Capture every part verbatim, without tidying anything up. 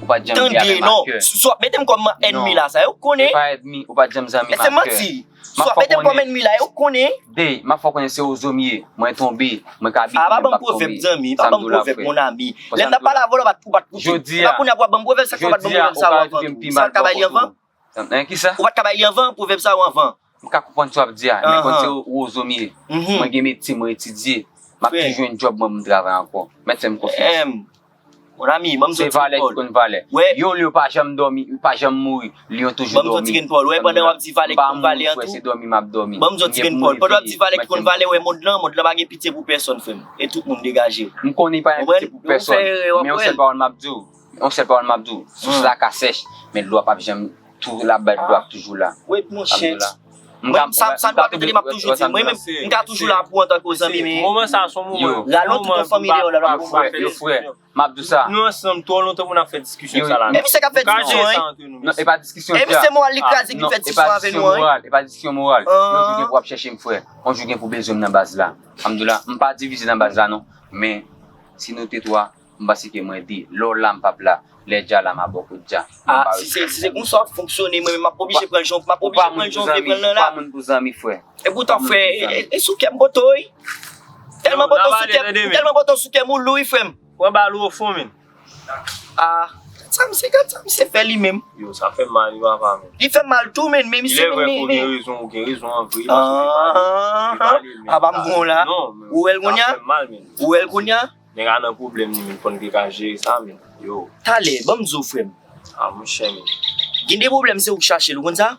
Tande, non. Si w ap mete m kòm ènmi la, sa yo konnen. E pa ènmi, ou pa t janm zanmi m ak kè. E se manti. Si w ap mete m kòm ènmi la, yo konnen. Dey, m ap fè w konnen se Ozo m ye. Mwen tonbe, mwen ka bite, mwen p ap tonbe. Pa ban m pwovèb, zanmi. Pa ban m pwovèb, mon ami. Lè m t ap pale avè w la, ou pa t kouche. Jodi a, kounye a pou w ap ban m pwovèb, sa k fè w pa t ban m pwovèb sa yo avan tou? Sa w pa t ka bay li anvan? Hein, kisa? Ou pa t ka bay li anvan, pwovèb sa yo anvan? M ka konprann sa w ap di a, men konn se Ozo m ye. Mwen gen metye, mwen etidye. M ap toujou jwenn djòb mwen pou m travay ankò. Mèt fè m konfyans. Mon ami, ban m di yon ti grenn pawòl. Se valè ki konn valè. Yon lyon pa janm dòmi, pa janm mouri. Lyon toujou dòmi. Ban m di yon ti grenn pawòl. Wè, pandan w ap di valè ki konn valè an tou. Se dòmi m ap dòmi. Ban m di yon ti grenn pawòl. Pandan w ap di valè ki konn valè, wè, mond lan, mond lan pa gen pitye pou pèsòn, frè m. E tout moun degaje. M konnen pa gen pitye pou pèsòn. Men yon sèl pawòl m ap di w. Yon sèl pawòl m ap di w. Sous la ka sèch, men dlo a p ap janm tou la, dlo a ap toujou la. Wait, monchè. Mwen, sa, sa nou ap tande, m ap toujou di, mwen menm, m ka toujou la pou antanke zanmi, men moman sa, se yon moman, rale w tout yon fanmi deyò, la, la pou fè. Yo frè, m ap di w sa. Nou ansanm twò lontan pou n ap fè diskisyon sa la. E misye k ap fè diskisyon, wi. Non, e pa diskisyon. E misye moral li kraze ki fè diskisyon avè nou, wi. E pa diskisyon moral. Yon jou gen pou w ap chèche m, frè. Yon jou gen pou w bezwen m nan baz la. Alhamdoulilah, m pa divize nan baz la, non. Men, si nou te twa, m panse ke mwen de. Lè w la, m p ap la. Lè Dja la, m a bò kot Dja. Ah, si se, si se konsa w ap fonksyone, mwen menm, m ap oblije pran l jan, m ap oblije pran l jan w vle pran l lan la. Ou pa moun pou zanmi, frè. Epoutan, frè, e, e, e sou kè m pote w, wi. Tèlman pote w sou kè m, tèlman pote w sou kè m, ou lou, wi, frè m. Pran bal ou ofon, men. Ah, sa misye, gad sa misye fè li menm. Yo, sa fè m mal, wi, papa, men. Li fè m mal tou, men, men misye, men, men. Ou gen rezon, ou gen rezon an vre, paske se pa li, se pa li, men. Ah, pa m bon la. Non, men. Ou wè l kounye a? Sa fè m mal, men. Ou wè l kounye a? Nèg la nan pwoblèm li menm, fò n te ka jere sa menm. Yo. Talè, ban m di w, frè m. Ah, monchè, men. Gen de pwoblèm, se ou k chache l, ou konn sa?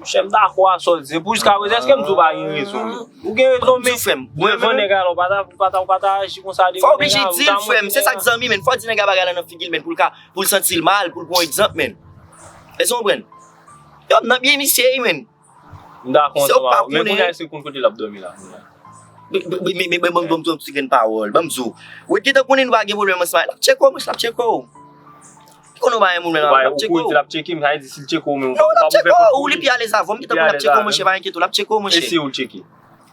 Monchè, m dakò a sa w di. Pou jiska prezan, èske m di w pa gen rezon, men? Ou gen rezon, men. Ban m di w, frè m. Devan nèg la, ou pa ta, ou pa ta, ou pa ta aji konsa devan nèg la, ou ta montre nèg la. Fò w oblije di l, frè m. Se sa k zanmi, men. Fò w di nèg la bagay la nan figi l, men, pou l ka, pou l santi l mal, pou l pran egzanp, men. Èske w konprann? Yo, m nan pye misye, men. M dakò ansanm avè w. Men kounye a, èske w konn kote l ap dòmi la, kounye a? Men, men, men, men, ban m, ban m di w yon ti grenn pawòl. Ban m di w. Ou gentan konnen nou pa gen pwoblèm ansanm. L ap tcheke w, monchè, l ap tcheke w. Ou konnen w pa gen pwoblèm avè l, l ap tcheke w. Ou di l ap tcheke m, sa vle di si l tcheke w, men ou pa pou fè kòb pou li. Non, l ap tcheke w, ou, li pi alèz avè w, m gentan konnen l ap tcheke w, monchè, pa enkyete w, l ap tcheke w, monchè. E si ou l tcheke?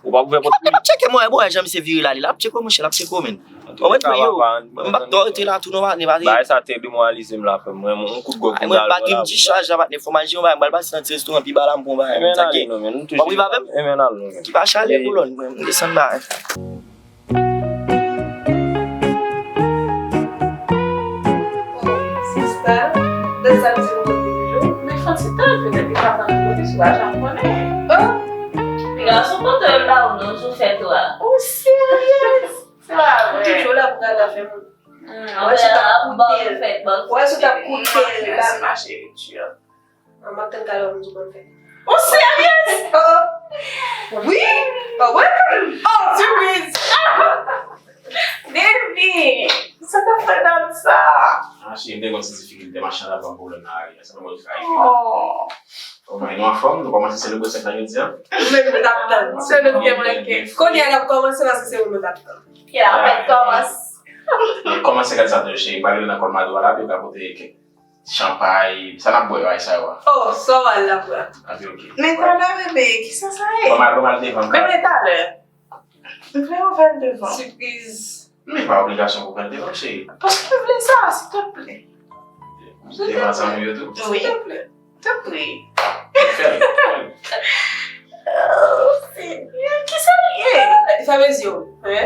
Ou pa pou fè kòb pou li. Li p ap tcheke mwen, bon, jan misye vire la, li, l ap tcheke w, monchè, l ap tcheke w, men. Ou wè, frè, yo, m p ap tò rete la tou non, patnè, pa vre. Bagay sa te demoralize m la, frè m. Mwen, yon kout gòj pou m ta al pran la. Mwen, batri m dichaj la, patnè, fò m al jere yon bagay, m pral pase nan ti restoran pi ba la, m pran yon bagay, m take. W ap rive avè m? Ki pa chale kolòn, mwen, m desann bagay. Sista, de sa m di nou konn toujou. Men fò ti tan, petèt li pa tann nou, li sou ajan konnen. Oh! Piga sou kote l la, ou nou sou fèt ou a. Ou serye? Ou toujou la pou gade afè moun. Ou wè si w t ap koute l. Ou wè si w t ap koute l la. Mèsi, ma chérie, tu as. Mwen, m ap tann talè w pou di w konn fè. Ou serye? Oh. Wi. Oh, wi. Oh, surprise. Baby, sa t ap fè dat sa? Ah, cheri, m te konn santi figi l te machan la ban m pwoblèm nan lari a. Sa pa mwen ki ka rive. Oh. Omwen, nou anfòm, nou kòmanse selebre sèt la jodi a. Mwen menm, mwen t ap tann. Se nou ki te manke. Kounye a, n ap kòmanse paske se nou mwen t ap tann. Ki la fèt kòmanse. Kòmanse gade sa tou, cheri. Pale nan kòl mado a la, pou yo ka pote kèk chanpay. Sa n ap bwè, bagay sa yo a. Oh, sa w al la bwè. Anpi, oke. Men talè, bebe, kisa sa ye? Ban m al, ban m al devan. Bebe, talè. M vle ouvè l devan. Sipriz. Men pa obligasyon pou pran devan, cheri. Paske m vle sa, silteplè. Devan zanmi yo tou? Wi. Silteplè. Tanpri. Fè l, fè l. Oh, Senyè, kisa l ye? Fèmen zye w, wi.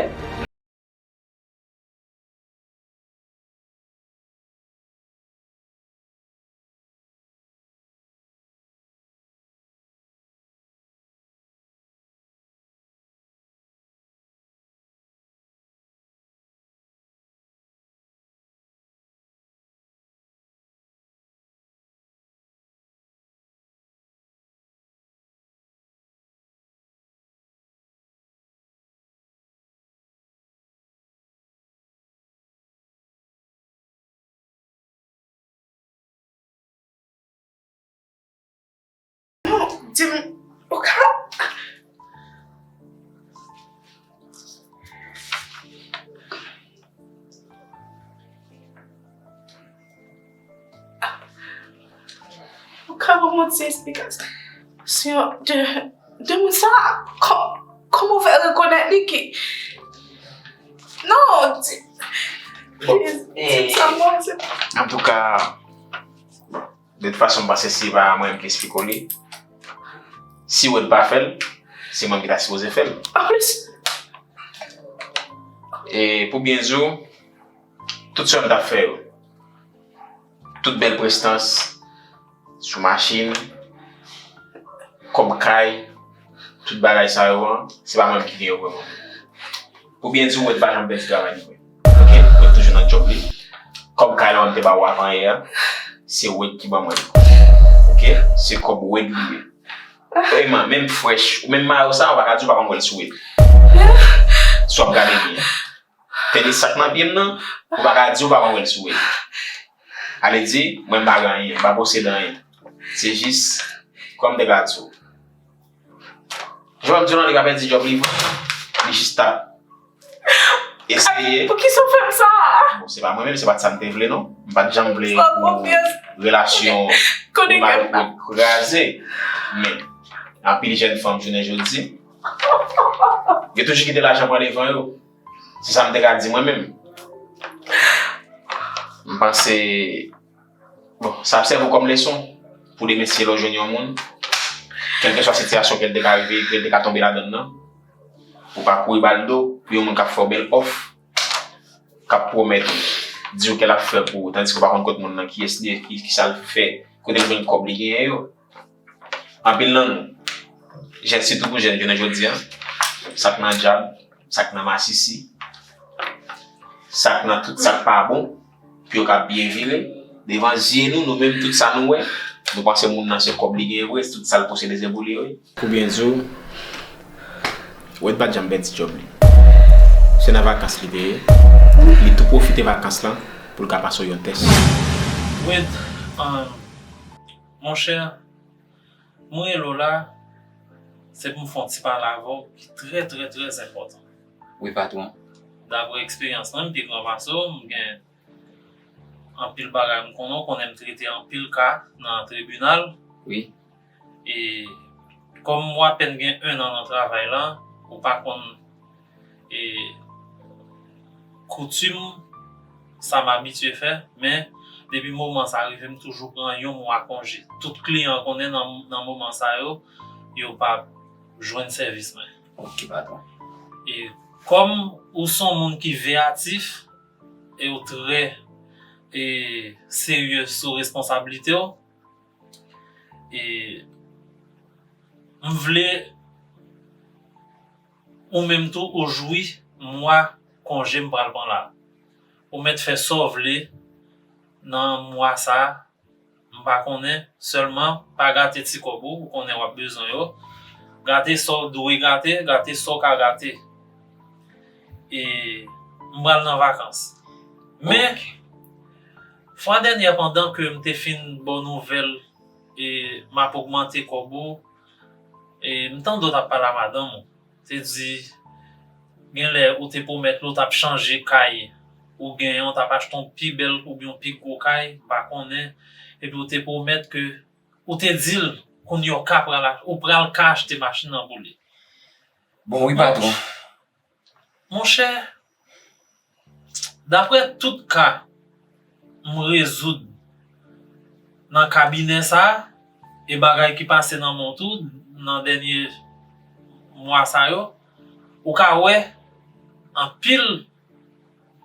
Di m, ou ka, ou ka ban m yon ti esplikasyon de, de moun sa? Kò-, kòman w fè rekonèt li ki, non, di, please, di m sa, mwen, se Antouka, de tout fason, m panse si se pa mwen menm ki esplike w li, si Wed pa fè l, se mwen ki ta sipoze fè l. Anplis, e pou byen di w, tout sa m t ap fè yo, tout bèl prestans, sou machin, kòb kay, tout bagay sa yo an, se pa mwen menm ki gen yo vrèman. Pou byen di w, Wed pa janm pèdi travay li vre. Oke? Wed toujou nan djòb li. Kòb kay la m te ba w avan yè a, se Wed ki ban mwen li. Oke? Se kòb Wed li ye. Vrèman, menm frèch, ou menm mayo sa, ou pa ka di ou pa konn wè l sou Wed. Si w ap gade byen. Tande sa k nan pye m nan, ou pa ka di ou pa konn wè l sou Wed. Ale di, mwen m pa gen anyen, m pa posede anyen. Se jis, kòm m te ka di w. Jan m di w lan, li pa pèdi djòb li vre. Li jis t ap eseye. Poukisa w fè m sa? Bon, se pa mwen menm, se pa t sa m te vle non. M pa t janm vle pou relasyon nou kraze. Men, anpil jèn fanm jounen jodi, yo toujou kite lajan pran devan yo. Se sa m te ka di mwen menm. M panse, bon, sa ap sèvi w kòm leson pou demen si lè w jwenn yon moun, kèlkeswa sitiyasyon ke l te ka rive, ke l te ka tonbe ladan l nan, ou pa kouri ba l do pou yon moun k ap fè w bèl òf, k ap pwomèt ou, di w ke l ap fè pou ou, tandiske ou pa konn kot moun nan, kiyès li ye, ki, ki sa l fè, kote l jwenn kòb li genyen yo. Anpil nan nou, jèn, sitou pou jèn jounen jodi a, sa k nan djab, sa k nan masisi, sa k nan tout sa k pa bon, pou yo ka byen vire. Devan zye nou, nou menm, tout sa nou wè, nou panse moun nan se kòb li genyen vre, tout sa l posede se pou li yo ye. Pou byen di w, Wed pa t janm pèdi djòb li. Se nan vakans li te ye. Li tou pwofite vakans lan pou l ka pase w yon tès. Wed, um, monchè, mwen rele w la, se pou m fè yon ti pale avè w ki trè, trè, trè enpòtan. Wi, patwon. Daprè eksperyans mwen, m pi gran pase w, m gen anpil bagay m konnen, w konnen m trete anpil ka nan tribinal. Wi. E kòm w apèn gen en an nan travay la, ou pa konn e koutim sa m abitye fè, men depi moman sa rive, m toujou pran yon mwa konje. Tout kliyan konnen nan, nan moman sa yo, yo pa jwenn sèvis mwen. Ok, patwon. E kòm ou se yon moun ki veyatif, e ou trè e serye sou responsablite w, e m vle ou menm tou ou jwi mwa konje m pral pran la. Ou mèt fè sa w vle nan mwa sa a, m pa konnen, sèlman pa gate ti kòb ou, ou konnen w ap bezwen yo. Gate sa w dwe gate, gate sa w ka gate. E m pral nan vakans. Men, fwa dènyè pandan ke m te fin ba w nouvèl e m ap ogmante kòb ou, e m tande w t ap pale a madanm ou. Te di, gen lè ou te pwomèt li w t ap chanje kay ou genyen, w t ap achte yon pi bèl oubyen yon pi gwo kay, m pa konnen. Epi w te pwomèt ke, ou te di l, kounye a w ka pral, ou pral ka achte machin nan pou li. Bon, wi, patwon. Monchè, daprè tout ka m rezoud nan kabinè sa a, e bagay ki pase nan men w tou nan dènye mwa sa yo, ou ka wè anpil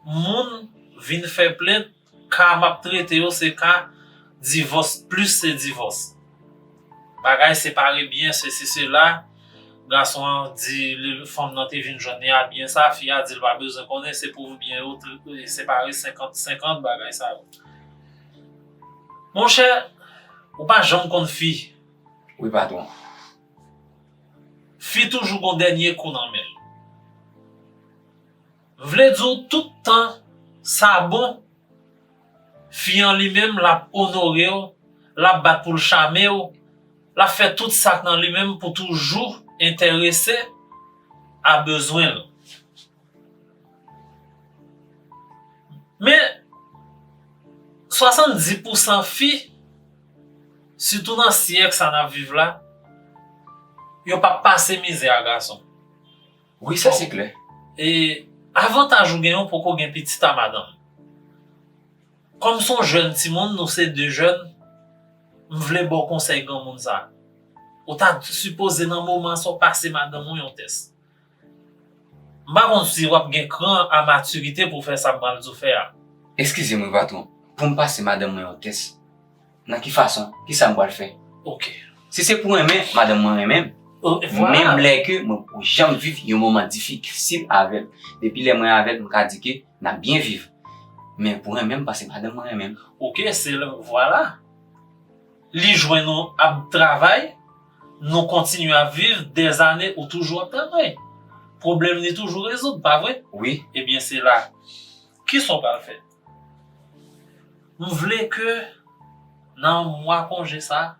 moun vin fè plent, ka m ap trete yo se ka divòs, plis se divòs. Bagay separe byen, sesi, sela. Gason an di li, fanm nan te vin jwenn li a byen sa, fi a di l pa bezwen konnen, se pou byen yo tri-, separe senkant senkant, bagay sa yo. Monchè, ou pa janm konn fi. Wi, patwon. Fi toujou gon dènye kou nan men l. Vle di w tout tan sa bon, fi an li menm, l ap onore w, l ap bat pou l chame w, l ap fè tout sa k nan li menm pou toujou enterese a bezwen l. Men, swasanndis pousan fi, sitou nan syèk sa n ap viv la, yo p ap pase mizè a gason. Wi, sa se klè. E avantaj ou gen, ou poko gen pitit a madanm. Kòm se yon jèn timoun, nou se de jèn, m vle ba w konsèy granmoun sa. Ou ta sipoze nan moman sa w pase madanm ou yon tès. M pa konn si w ap gen kran a matirite pou w fè sa m pral di w fè a. Eskize m wi, patwon. Pou m pase madanm mwen yon tès, nan ki fason? Kisa m pral fè? Ok. Si se pou renmen, madanm mwen renmen m. Menm lè ke mwen poko janm viv yon moman difisil avè l. Depi lè mwen avè l, m ka di ke n ap byen viv. Men pou renmen m, paske madanm mwen renmen m. Ok, se lè, vwala. Li jwenn ou ap travay, nou kontinye ap viv dèzane, ou toujou ap travay. Pwoblèm li toujou rezoud, pa vre? Wi. Ebyen, se la. Kisa w pral fè? M vle ke nan mwa konje sa,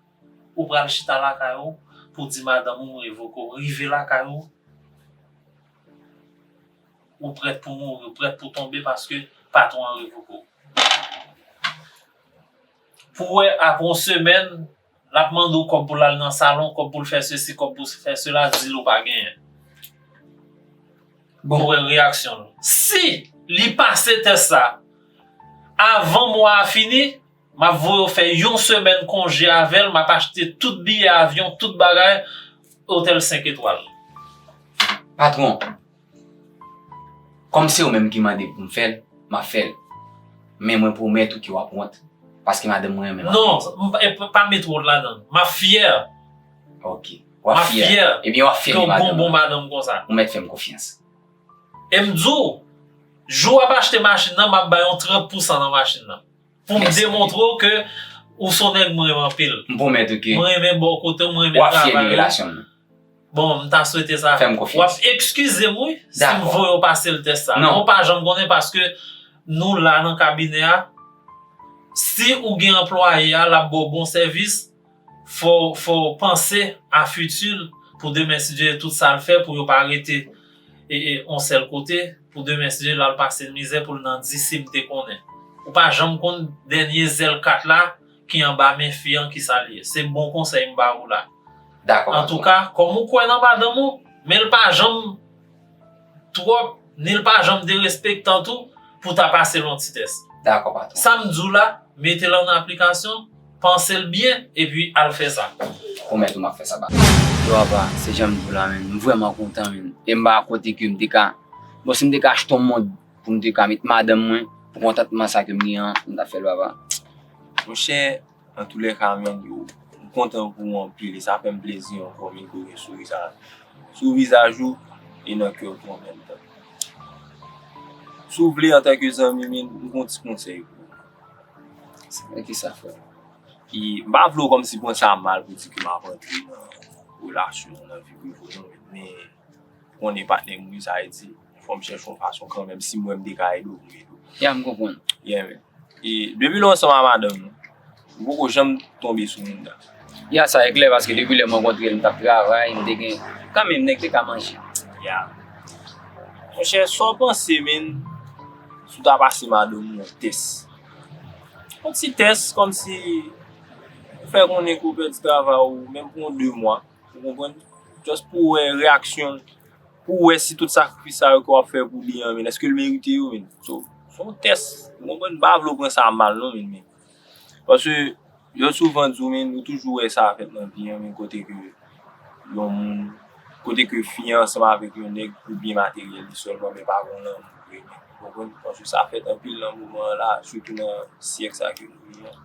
ou pral chita lakay ou pou di madanm ou m revoke w. Rive lakay ou, ou prèt pou mouri, ou prèt pou tonbe paske patwon an revoke w. Pou wè apre yon semèn, l ap mande w kòb pou l al nan salon, kòb pou l fè sesi, kòb pou l fè sela, di l ou pa genyen. Bon. Pou wè reyaksyon l. Si li pase tès sa, avan mwa a fini, m ap voye w fè yon semèn konje avè l, m ap achte tout biyè avyon, tout bagay, otèl senk etwal. Patwon, kòm se ou menm ki mande pou m fè l, m ap fè l. Men mwen pwomèt ou ke w ap wont, paske madanm mwen renmen m anpil. Non, m pa, e pa, pa mete wont ladan l. M ap fyè. Ok. W ap fyè. M ap fyè. Ebyen, w ap fyè de madanm mwen. Ke w gon bon madanm konsa. Ou mèt fè m konfyans. E m di w, jou w ap achte machin nan, m ap bay yon trant pousan nan machin nan. Pou m demontre w ke ou se yon nèg mwen renmen anpil. M pwomèt ou ke. Mwen renmen bò kote w, mwen renmen travay ou. W ap fyè de relasyon nou. Bon, m ta swete sa. Fè m konfyans. W ap eskize m, wi, si m voye w pase l tès sa. Non. Ou pa janm konnen paske nou la nan kabinè a. Si ou gen anplwaye a, l ap ba w bon sèvis. Fò, fò w panse a fiti l pou demen, si Dye vle, tout sa l fè pou yo pa rete e, e, yon sèl kote, pou demen, si Dye vle, l al pase mizè pou l nan di si m te konnen. Ou pa janm konn dènye zèl kat la ki anba men fi an, kisa l ye. Se bon konsèy m ba ou la. Dakò, patwon. Antouka, kòm ou kwè nan madanm ou, men l pa janm twòp, ni l pa janm derespektan tou, pou ta pase l yon ti tès. Dakò, patwon. Sa m di w la, mete l an aplikasyon, panse l byen, epi al fè sa. Pwomèt ou m ap fè sa, patwon. Yo, apa, se jan m di w la, menn. M vrèman kontan, menn. E m pa kote ke m te ka, bon, si m te ka achte yon mond pou m te ka met madanm mwen, pou kontantman sa ke m gen an, m t ap fè l, papa. Monchè, antoulèka, menn, yo, m kontan pou ou anpil, e sa fè m plezi ankò, menn, ke w gen souri sa sou vizaj ou e nan kè w tou an menm tan. Si w vle, antanke zanmi, menn, m gon ti konsèy pou ou. Sa vle di kisa, frè? E m pa vle w kòmsi pran sa mal pou di ke m ap antre nan relasyon, nan vi prive w, non, men konnen patnè m wi, sa vle di, fò m chèche yon fason kanmenm, si m wè m te ka ede w, m ede w. Ya, m konprann. Yeah, man. E depi lè w ansanm a madanm ou, ou poko janm tonbe sou moun nan. Ya, sa e klè, paske depi lè m rankontre l, m t ap travay, m te gen, kanmenm, nèg te ka manje. Ya. Monchè, sa w panse, menn, si w ta pase madanm ou yon tès? Yon ti tès, kòmsi, fè konnen ke w pèdi travay ou, menm pou yon de mwa, ou konprann? Just pou w wè reyaksyon l, pou w wè si tout sakrifis sa yo ke w ap fè pou li an, menn, èske l merite yo, menn? So, se yon tès, ou konprann? M pa vle w pran sa mal, non, menn, men. Paske, yo souvan di w, menn, nou toujou wè sa fèt nan vi an, menn, kote ke yon moun, kote ke fi an ansanm avèk yon nèg pou byen materyèl li sèlman, men pa gon lanmou vre, menn. Ou konprann? Paske sa fèt anpil nan moman an la, sitou nan syèk sa ke nou ye an.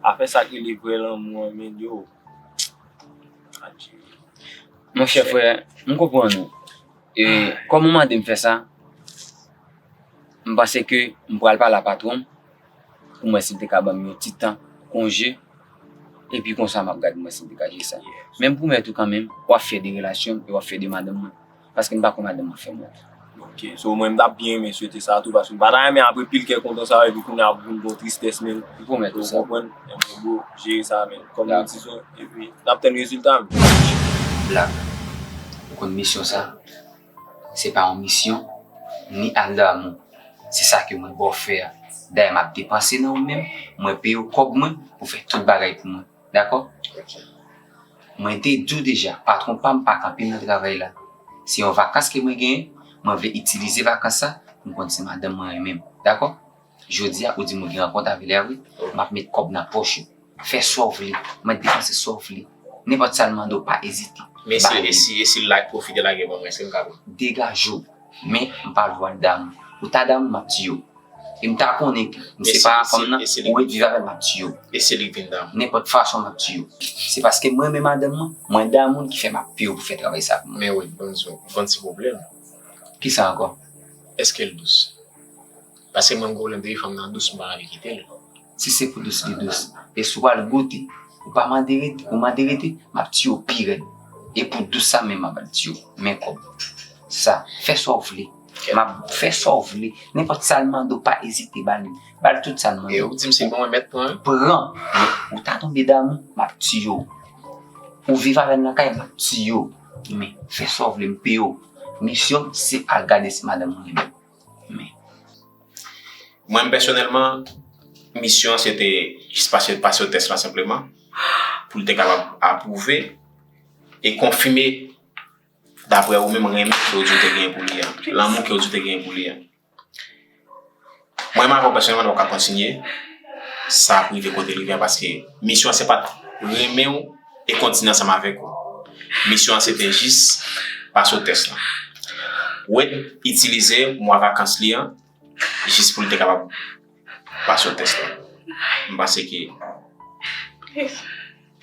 Afè sa k rele vrè lanmou an, menn, yo. Adje. Monchè frè, m konprann ou. E kòm ou mande m fè sa, m panse ke m pral pale a patwon m pou m wè si l te ka ban m yon ti tan konje. Epi konsa m ap gade m wè si m te ka jere sa. Men m pwomèt ou kanmenm, w ap fyè de relasyon m e w ap fyè de madanm mwen. Paske m pa kwè madanm mwen fè m wont. Ok, so mwen m t ap byen renmen swete sa tou, paske m pa ta renmen apre pil kè kontan sa yo, epi kounye a pou m gon tristès, menn. M pwomèt ou sa. Ou konprann? Enben, bro, jere sa, menn. Kòm yo di sa, epi n ap tann rezilta, menn. Black, ou konn misyon sa, se pa yon misyon, ni al damou. Se sa ke mwen ba w fè a. Dayè, m ap depanse nan ou menm, mwen peye w kòb mwen pou fè tout bagay pou mwen. Dakò? Ok. Mwen te di w deja, patwon pa m pa kanpe nan travay la. Se yon vakans ke mwen genyen, mwen vle itilize vakans sa pou m konn si madanm mwen renmen m. Dakò? Jodi a, ou di m ou gen rankont avè li a, wi. M ap met kòb nan pòch ou. Fè sa w vle. Mwen depanse sa w vle. Nenpòt sa l mande w, pa ezite. Men si, e si, e si l la pwofite lage ban mwen, èske m ka pran? Degaje w. Men, m pa vle w al damou. Ou ta damou, m ap tiye w. E m ta konnen ke m se pa fanm nan, ou ret viv avè l, m ap tiye w. E si li vin damou? Nenpòt fason, m ap tiye w. Se paske m renmen madanm mwen, mwen damou l ki fè m ap peye w pou fè travay sa pou mwen. Men wi, m konn di w, m konn ti pwoblèm. Kisa ankò? Èske l dous? Paske mwen m gen pwoblèm depi fanm nan dous, m pa anvi kite l. Si se pou dous li dous, e si w al goute, ou pa mande rete, ou mande rete, m ap tiye w pi rèd. E pou dous sa menm m ap al tiye w. Men kòb sa, fè sa w vle. M ap fè sa w vle. Nenpòt sa l mande w, pa ezite ba li. Ba l tout sa l mande w. E ou di m se mwen mèt pran wi. Pran. Men ou ta tonbe damou, m ap tiye w. Ou viv avè l nan kay, m ap tiye w. Men fè sa w vle, m peye w. Misyon m se al gade si madanm ou renmen w. Men. Mwen menm pèsonèlman, misyon an se te jis pase pase tès la senpleman, pou l te kapab apwouve e konfime daprè ou menm renmen ke w di w te genyen pou li a, lanmou ke w di w te genyen pou li a. Mwen menm avè w pèsonèlman nou pap ka kontinye, sa ap rive kote l rive a paske misyon an se pa t renmen w e kontinye ansanm avèk ou. Misyon an se te jis pase tès la. Wade itilize mwa vakans li an jis pou l te kapab pase tès la. M panse ke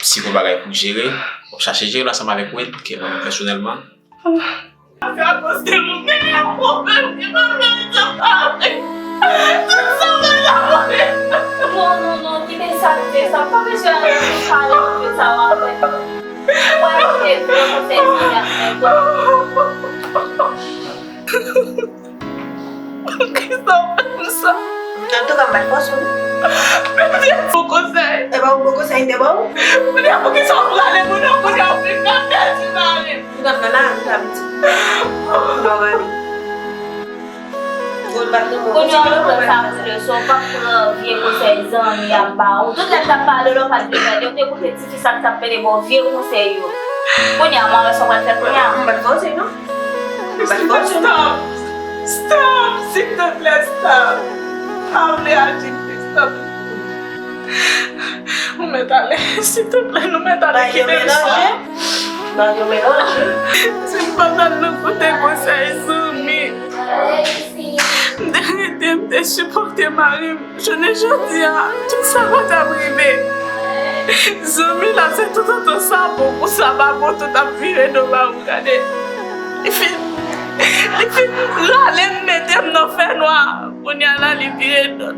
si gon bagay pou jere, w ap chache jere l ansanm avèk Wade, ke mwen menm pèsonèlman. Se akoz de ou menm, ou menm ki pa vle di pale. Tout sa mwen ta konnen. Non, non, non, kite sa, kite sa. Pa bezwen ale pou pale, kite sa w ap fè. Mwen, mwen te vle konsèy sa y ap fè. Poukisa w fè m sa? Antouka, m pa t fòse w. Petèt pou konsèy. E pa yon bon konsèy m te ba w? Kounye a, poukisa w prale moun nan, kounye a, w fin nan pèdi mari m? Ou t ap nan lari, ou t ap di. Ou pa prale. Ou pa t nan bon konsèy. Kounye a, w pran sa pou leson, w pa pran vye konsèy zanmi ap ba w. Tout lè m t ap pale w la, w pa t vle tande, w te koute tifi sa k t ap pede ba w vye konsèy yo. Kounye a, mwen wè sa w pral fè kounye a. M pa t fòse w, non. M pa t fòse w, non. Stop! Stop! Silteplè, stop! Pa vle aji vre, stop! Nou mèt ale, silteplè, nou mèt ale kite l sa. Bagay yo melanje. Bagay yo melanje. Si m pa t al nan koute konsèy zanmi, m te rete, m te sipòte mari m. Jounen jodi a, tout sa pa t ap rive. Zanmi la, se toutotan sa bon, pou sa pa bon, tout ap vire do ba m, gade. Li fin, li fin rale m, mete m nan fènwa. Kounye a la, li vire do.